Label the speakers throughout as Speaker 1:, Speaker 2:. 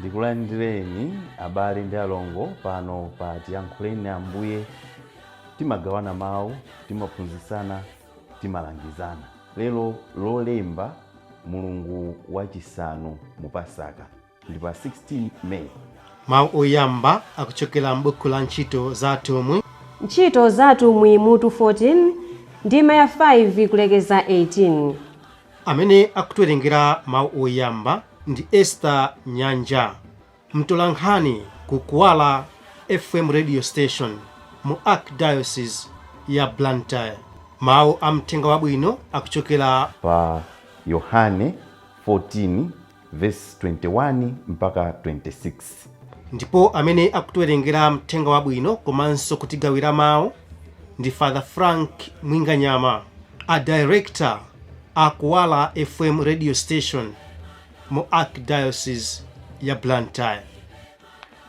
Speaker 1: Ndikulandireni abale ndi alongo pano pa Tiyankhuleni Ambuye. Timagawana mawu, timaphunzitsana, timalangizana. Lero Lolemba, mulungu wachisanu mu Pasaka, ndi pa 16 May.
Speaker 2: Mawu oyamba akuchokera m'buku la Ntchito za Atumwi.
Speaker 3: Ntchito za Atumwi mutu 14, ndime ya 5 kulekeza 18.
Speaker 2: Amene akutiwerengera mawu oyamba ndi Esther Nyanja, mtolankhani ku Kuwala FM radio station mu Archdiocese ya Blantyre. Mawu a mthenga wabwino akuchokera
Speaker 1: pa Yohane 14 verse 21 mpaka 26.
Speaker 2: Ndipo amene akutiwerengera mthenga wabwino komanso kutigawira mawu ndi Father Frank Mwinganyama, a director a Kuwala FM radio station mu Archdiocese ya Blantyre.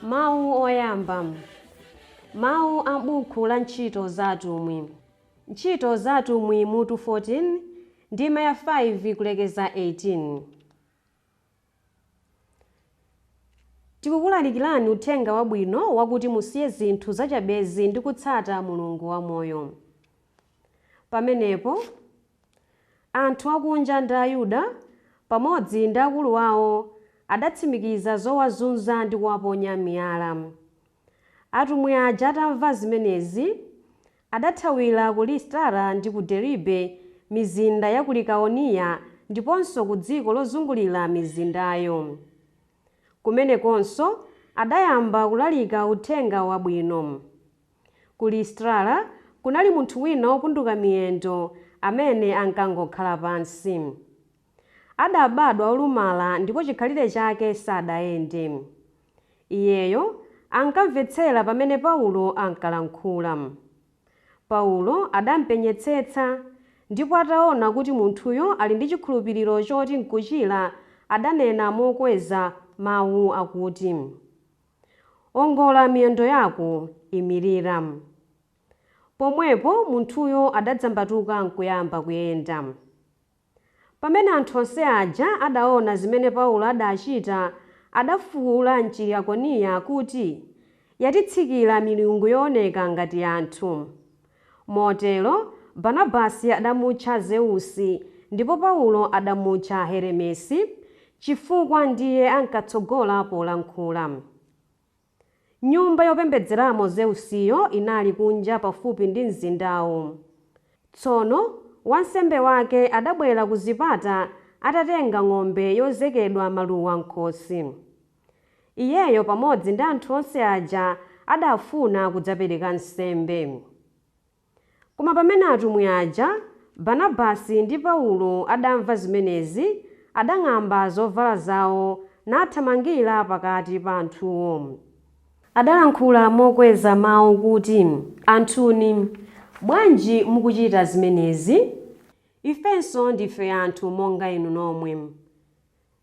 Speaker 3: Mawu oyamba. Mawu a buku la Ntchito za Atumwi. Ntchito za Atumwi mutu 14, ndime ya 5 kulekeza 18. Tikukulalikirani uthenga wabwino wakuti musiye zinthu zachabezi ndi kutsata Mulungu wamoyo. Pamenepo anthu akunja ndi Ayuda, pamodzi ndi akulu awo, adatsimikiza zowazunza ndi kuwaponya miyala. Atumwi aja atamva zimenezi, adathawira ku Lisitara ndi ku Deribe, mizinda ya ku Likaoniya, ndiponso ku dziko lozungulira mizindayo. Kumenekonso adayamba kulalika uthenga wabwino. Ku Lisitara kunali munthu wina wopunduka miyendo amene ankangokhala pansi. Adabadwa wolumala ndipo chikhalire chake sadayende. Iyeyo ankamvetsera pamene Paulo ankalankhula. Paulo adampenyetsetsa, ndipo ataona kuti munthuyo ali ndi chikhulupiriro choti nkuchira, adanena mokweza mawu akuti, Ongola miyendo yako, imirira. Pomwepo munthuyo adadzambatuka nkuyamba kuyenda. Pamene anthu onse aja adaona zimene Paulo adachita, adafuula m'Chilikakoniya kuti, Yatitsikira milungu yooneka ngati anthu. Motero Barnabasi adamutcha Zeusi, ndipo Paulo adamutcha Heremesi, chifukwa ndiye ankatsogola polankhula. Nyumba yopembedzeramo Zeusiyo inali kunja pafupi ndi mzindawo. Tsono wansembe wake adabwera ku zipata atatenga ng'ombe yozekedwa maluwa m'khosi. Iyeyo pamodzi ndi anthu onse aja adafuna kudzapereka nsembe. Koma pamene atumwi aja, Barnabasi ndi Paulo, adamva zimenezi, adang'amba zovala zao nathamangira pakati pa anthuwo. Adalankhula mokweza mau kuti, Anthuni, bwanji mukuchita zimenezi? Ifenso ndife anthu monga inu nomwe.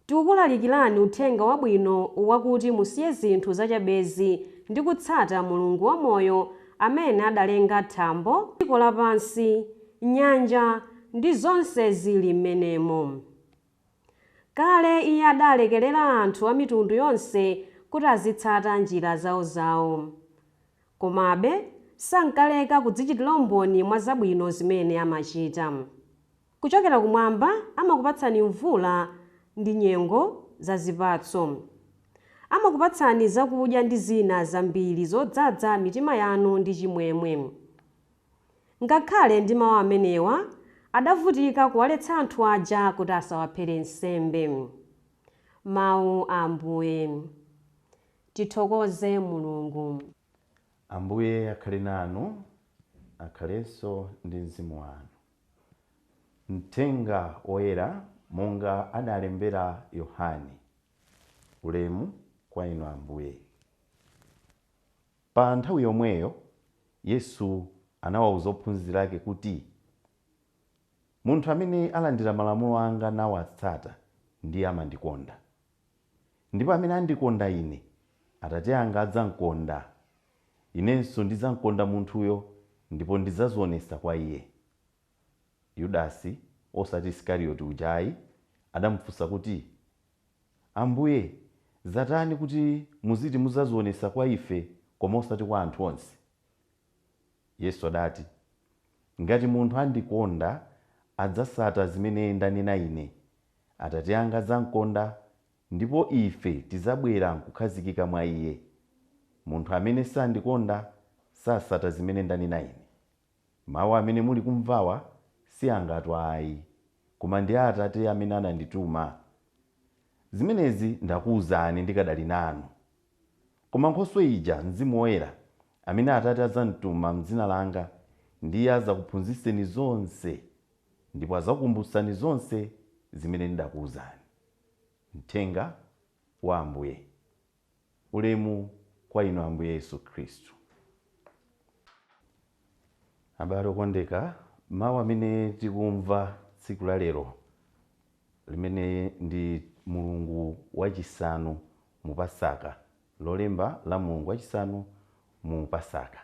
Speaker 3: Tikukulalikirani uthenga wabwino wakuti musiye zinthu zachabezi ndi kutsata Mulungu wamoyo amene adalenga thambo, dziko lapansi, nyanja ndi zonse zili m'menemo. Kale Iye adalekerera anthu a mitundu yonse kuti azitsata njira zaozawo. Komabe sankaleka kudzichitira umboni mwa zabwino zimene amachita. Kuchokera kumwamba amakupatsani mvula ndi nyengo za zipatso. Amakupatsani zakudya ndi zina zambiri zodzaza mitima yanu ndi chimwemwe. Ngakhale ndi mawu amenewa, adavutika kuwaletsa anthu aja kuti asawaphere nsembe. Mawu a Ambuye. Tithokoze Mulungu.
Speaker 1: Ambuye akhale nanu, akhalenso ndi mzimu wanu. Mthenga Woyera monga adalembera Yohane. Ulemu kwa inu Ambuye. Pa nthawi yomweyo Yesu anawauza ophunzira ake kuti, Munthu amene alandira malamulo anga nawatsata ndiye amandikonda. Ndipo amene andikonda Ine, Atate anga adzamkonda. Inenso ndidzamkonda munthuyo ndipo ndidzadzionetsa kwa iye. Yudasi, osati Isikarioti uja ayi, adamufunsa kuti, Ambuye, Zatani kuti muziti muzazionesa kwa ife koma osati kwa anthu onse? Yesu adati, ngati munthu andikonda adzasata zimene ndanena ine. Atate anga adzamkonda, ndipo ife tizabwera nkukhazikika mwa iye. Munthu amene sandikonda sasata zimene ndanena ine. Mawu amene muli kumvawa si angatu ayi, koma ndi a Atate amene anandituma. Zimenezi ndakuwuzani ndikadali nanu. Koma Nkhoswe ija, Mzimu Woyera, amene Atate adzamtuma m'dzina langa, ndiye adzakuphunzitseni zonse, ndipo adzakukumbutsani zonse zimene ndidakuwuzani. Mthenga wa Ambuye. Ulemu kwa inu Ambuye Yesu Khristu. Abale okondeka, mawu amene tikumva tsiku la lero, limene ndi mulungu wachisanu mu Pasaka, lolemba la mulungu wachisanu mu Pasaka,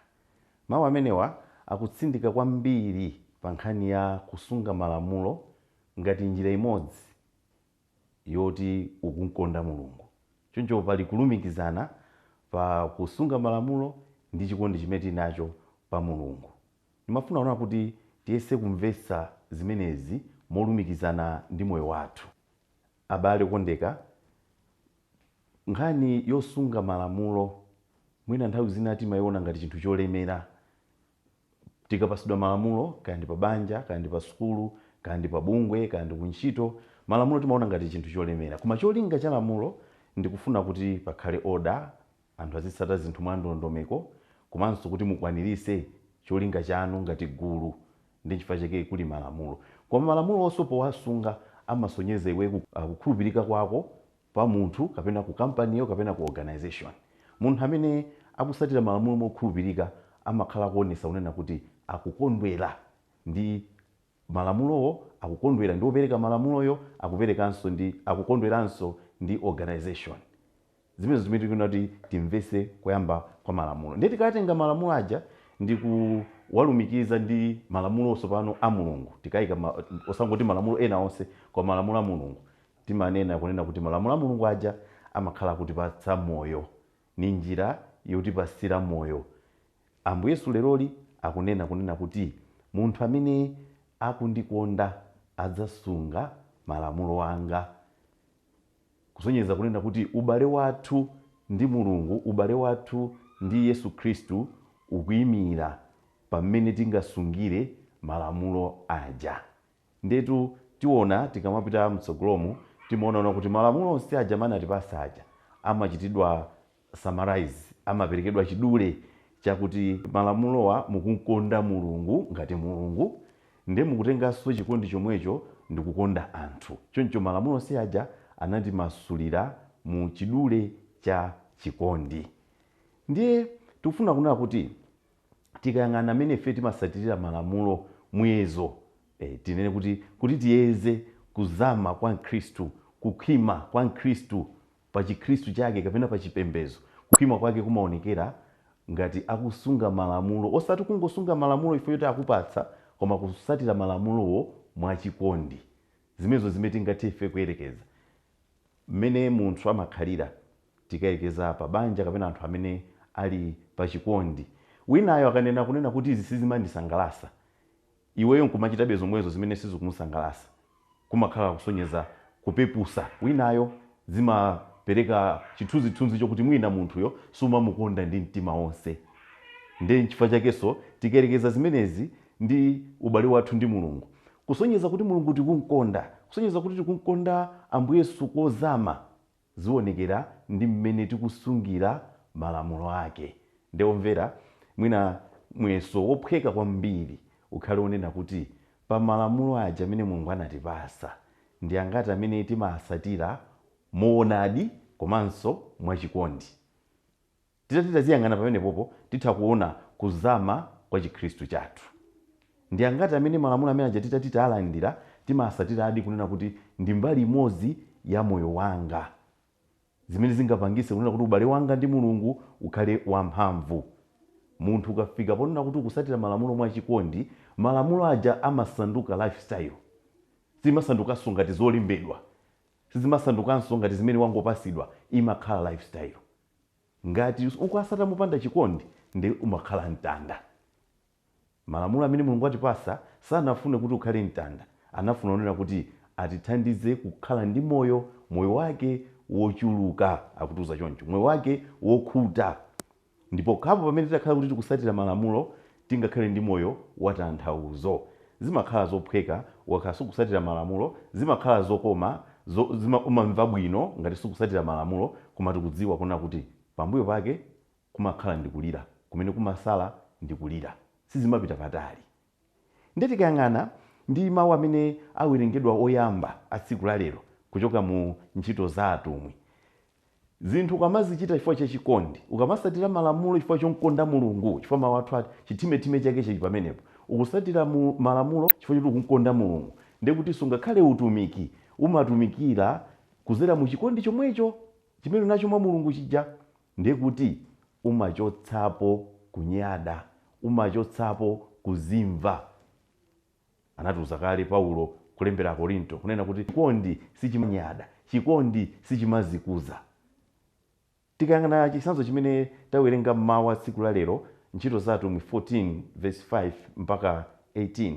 Speaker 1: mawu amenewa akutsindika kwambiri pa nkhani ya kusunga malamulo ngati njira imodzi yoti ukumkonda Mulungu. Choncho pali kulumikizana pa kusunga malamulo ndi chikondi chimene tili nacho pa Mulungu. Ndimafuna kuona kuti tiyese kumvetsa zimenezi molumikizana ndi moyo wathu. Abale okondeka, nkhani yosunga malamulo mwina nthawi zina timayiona ngati chinthu cholemera. Tikapasidwa malamulo, kaya ndi pa banja, kaya ndi pa sukulu, kaya ndi pa bungwe, kaya ndi kuntchito, malamulo timaona ngati chinthu cholemera. Koma cholinga cha lamulo ndikufuna kuti pakhale order, anthu azitsata zinthu mwa ndondomeko, komanso kuti mukwanirise cholinga chanu ngati gulu. Ndi chifukwa chake kuli malamulo. Koma malamulo onso powasunga amasonyeza iwe kukhulupirika kwako pa munthu kapena ku kampaniyo kapena ku organization. Munthu amene akusatira malamulo mokhulupirika amakhala kuonesa kunena kuti akukondwera ndi malamulowo, akukondwera ndi opereka malamuloyo, akuperekanso ndi akukondweranso ndi organization. Zimene zimene tikuona kuti timvese kuyamba kwa malamulo. Ndiye tikatenga malamulo aja ndi kuwalumikiza ndi malamulo tsopano a Mulungu, tikayika osangoti malamulo ena onse, koma malamulo a Mulungu, timanena kunena kuti malamulo a Mulungu aja amakhala kutipatsa moyo, ni njira yotipasira moyo. Ambuye Yesu leroli akunena kunena kuti munthu amene akundikonda adzasunga malamulo anga, kusonyeza kunena kuti ubale wathu ndi Mulungu, ubale wathu ndi Yesu Khristu ukuyimira pamene tingasungire malamulo aja. Ndetu tiona tikamapita mtsogolomo, timaona kuti malamulo onse aja amene atipasa aja amachitidwa summarize, amaperekedwa chidule chakuti malamulowa mukukonda Mulungu ngati Mulungu, ndiye mukutenganso chikondi chomwecho ndikukonda anthu. Choncho malamulo onse aja anatimasulira mu chidule cha chikondi. Ndiye tikufuna kunena kuti tikayang'ana amene ife timasatirira malamulo muyezo, tinene kuti tiyeze kuzama kwa Mkhristu, kukhwima kwa Mkhristu pa chikhristu chake kapena pa chipembedzo, kukhwima kwake kumaonekera ngati akusunga malamulo, osati kungosunga malamulo ife yoti akupatsa, koma kusatira malamulowo mwachikondi. Zimenezo zimene tingathe ife kuyerekeza mmene munthu amakhalira. Tikayekeza pa banja kapena anthu amene ali pachikondi, winayo akanena kunena kuti izi sizimandisangalasa, iweyo nkumachitabe zomwezo zimene sizikumusangalasa, kumakhala kusonyeza kupepusa winayo. Zimapereka chithunzithunzi chokuti mwina munthuyo sumamukonda ndi mtima wonse. Ndiye nchifukwa chakenso tikayerekeza zimenezi ndi ubale wathu ndi Mulungu, kusonyeza kuti Mulungu tikumkonda, kusonyeza kuti tikumkonda Ambuye Yesu kozama, zionekera ndi mmene tikusungira malamulo ake. Ndiomvera, mwina muyeso wophweka kwambiri ukhale wonena kuti pa malamulo aja amene Mulungu anatipasa, ndi angati amene timasatira moonadi komanso mwachikondi? Titati taziyang'ana pamenepopo, titha kuona kuzama kwa chikhristu chathu. Ndi angati amene malamulo amene aja titati talandira timasatiradi kunena kuti ndi mbali imodzi ya moyo wanga, zimene zingapangise kunena kuti ubale wanga ndi Mulungu ukhale wamphamvu. Munthu ukafika ponena kuti ukusatira malamulo mwachikondi, malamulo aja amasanduka lifestyle, zimasandukanso ngati zolembedwa. Sizimasandukanso ngati zimene wangopasidwa, imakhala lifestyle. Ngati ukuasata mopanda chikondi, ndi umakhala mtanda. Malamulo amene Mulungu atipasa sanafune kuti ukhale mtanda, anafuna kunena kuti atithandize kukhala ndi moyo, moyo wake wochuluka, akutiuza choncho, moyo wake wokhuta. Ndipo kapo pamene titakhala kuti tikusatira malamulo, tingakhale ndi moyo watanthauzo. Zimakhala zophweka wakhala sukusatira malamulo, zimakhala zokoma, umamva bwino ngati sukusatira malamulo, koma tikudziwa kunena kuti pambuyo pake kumakhala ndikulira, kumene kumasala ndikulira, sizimapita patali. Ndiye tikayang'ana ndi mawu amene awerengedwa oyamba a tsiku la lero kuchoka mu Ntchito za Atumwi, zinthu ukamazichita chifukwa chachikondi, ukamasatira malamulo chifukwa chomkonda Mulungu, chifukwa mawu athu ati chithimetime chake chili pamenepo, ukusatira mu malamulo chifukwa choti ukumkonda Mulungu, ndiye kuti sungakhale utumiki umatumikira kuzera mu chikondi chomwecho chimene unacho mwa Mulungu chija, ndiye kuti umachotsapo kunyada, umachotsapo kuzimva. Anatiuza kale Paulo kulembera Korinto kunena kuti chikondi sichimanyada, chikondi sichimazikuza. Tikayang'ana chitsanzo chimene tawerenga mmawa tsiku la lero, Ntchito za Atumwi 14 verse 5 mpaka 18,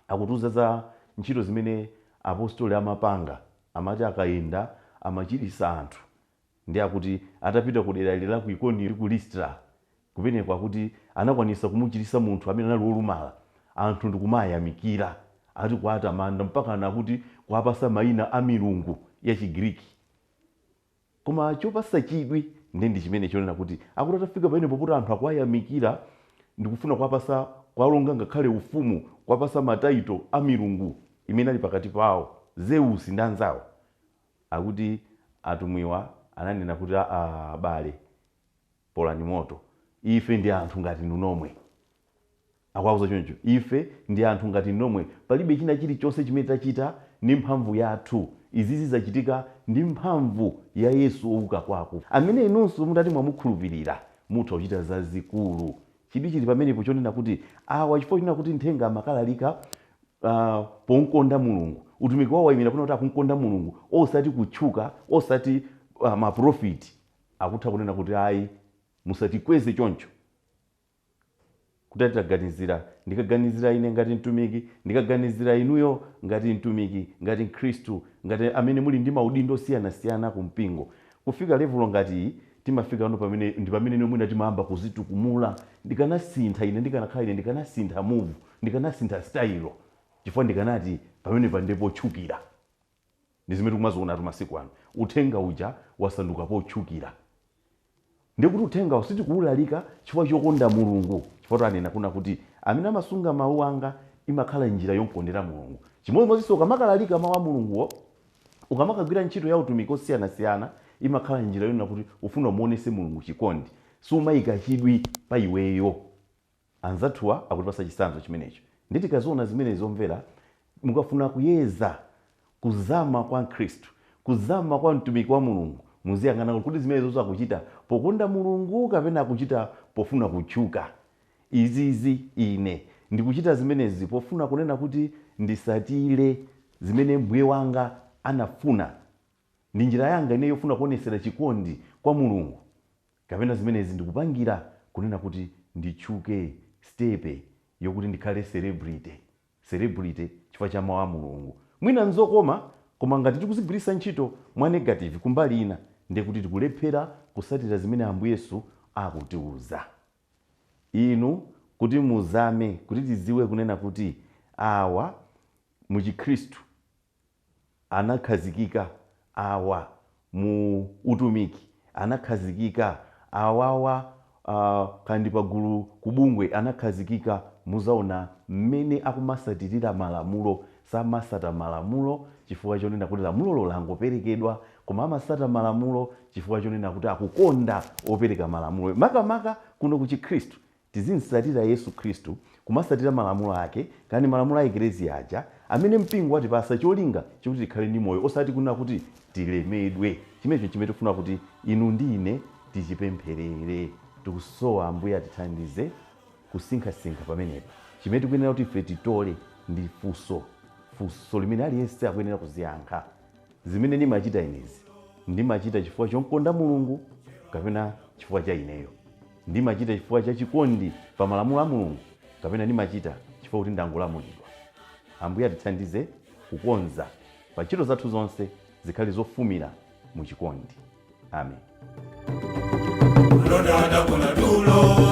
Speaker 1: akutiuza za ntchito zimene apostoli amapanga. Amati akayenda amachirisa anthu, ndi akuti atapita ku dera la ku Ikoniyo ku Listra, kumeneko akuti anakwanisa kumuchirisa munthu amene anali wolumala. Anthu ndikumayamikira, ati kuatamanda, mpaka nakuti kuapasa mayina a milungu ya Chigiriki. Koma chopasa chidwi ndi chimene chonena kuti akuti atafika pamenepo kuti anthu akuwayamikira ndikufuna kuwapasa, kuwalonga ngakhale ufumu, kuwapasa mataito a milungu imene ali pakati pawo, Zeus ndi anzawo, akuti atumwiwa ananena kuti abale, polani moto, ife ndi anthu ngati inu nomwe. Akuwauza choncho, ife ndi anthu ngati nomwe, palibe china chilichonse chimene tachita ndi mphamvu yathu, izizi zachitika ndi mphamvu ya Yesu wouka kwa akufa, amene inunso mutati mwamukhulupirira mutha kuchita zazikulu. Chidwi chili pamenepo chonena kuti awa, chifukwa chonena kuti nthenga amakalalika pomkonda Mulungu, utumiki wawo wayimira kuna kuti akumkonda Mulungu, osati kutchuka, osati maprofiti. Akutha kunena kuti ayi, musatikweze choncho. Kuti titaganizira, ndikaganizira ine ngati mtumiki, ndikaganizira inuyo ngati mtumiki, ngati Mkhristu, ngati amene muli ndi maudindo osiyanasiyana ku mpingo, kufika level ngati iyi timafika ano pamene ndi pamene ine mwina timayamba kuzitukumula. Ndikanasintha ine, ndikanakhala ine, ndikanasintha move, ndikanasintha style, chifukwa ndikanati pamene pa ndipo potchukira. Ndi zimene tikumaziona tu masiku ano, uthenga uja wasanduka potchukira. Ndikuti uthengawo sitikuwulalika chifukwa chokonda Mulungu, chifukwa anena kuna kuti amene amasunga mawu anga imakhala njira yomkondera Mulungu. Chimodzimodzinso ukamakalalika mawu a Mulunguwo, ukamakagwira ntchito ya utumiki osiyanasiyana, imakhala njira yonena kuti ufuna umuonese Mulungu chikondi, sumayika chidwi pa iweyo. Anzathuwa akutipasa chitsanzo chimenecho. Ndi tikaziona zimene zomvera, mukafuna kuyeza kuzama kwa Mkhristu, kuzama kwa mtumiki wa Mulungu, muziyang'ana kuti zimenezo akuchita pokonda Mulungu kapena akuchita pofuna kutchuka. Izizi ine ndikuchita zimenezi pofuna kunena kuti ndisatire zimene mbuye wanga anafuna, ndi njira yanga ine yofuna kuonesera chikondi kwa Mulungu, kapena zimenezi ndikupangira kunena kuti nditchuke, stepe yokuti ndikhale celebrity chifukwa cha mawu a Mulungu. Mwina nzokoma, koma ngati tikuzigwiritsa ntchito mwa negative kumbali ina, ndiye kuti tikulephera kusatira zimene Ambuye Yesu akutiuza. Inu kuti muzame, kuti tidziwe kunena kuti awa mu Chikhristu anakhazikika, awa mu utumiki anakhazikika, awawa kandi pagulu kubungwe anakhazikika, muzaona mmene akumasatirira malamulo. Samasata malamulo chifukwa chonena kuti lamulolo langoperekedwa, koma amasata malamulo chifukwa chonena kuti akukonda opereka malamulo. Makamaka kuno ku Chikhristu tizinsatira Yesu Khristu, kumasatira malamulo ake, kani malamulo a Ekleziya aja amene mpingo watipasa, cholinga chokuti tikhale ndi moyo, osati kunena kuti tilemedwe. Chimenecho chimene tifuna kuti inu ndi ine tichipempherere. Tikusowa Ambuye atithandize kusinkhasinkha pamenepa. Chimene tikuyenera kuti ife titole ndi funso, funso limene aliyense akuyenera kuziyankha. Zimene ndimachita inezi, ndimachita chifukwa chomkonda Mulungu kapena chifukwa cha ineyo? Ndimachita chifukwa cha chikondi pa malamulo a Mulungu kapena ndimachita chifukwa kuti ndangolamulidwa? Ambuye atithandize kukonza pa ntchito zathu zonse zikhale zofumira mu chikondi. Amen.
Speaker 4: Mlonda adagona tulo.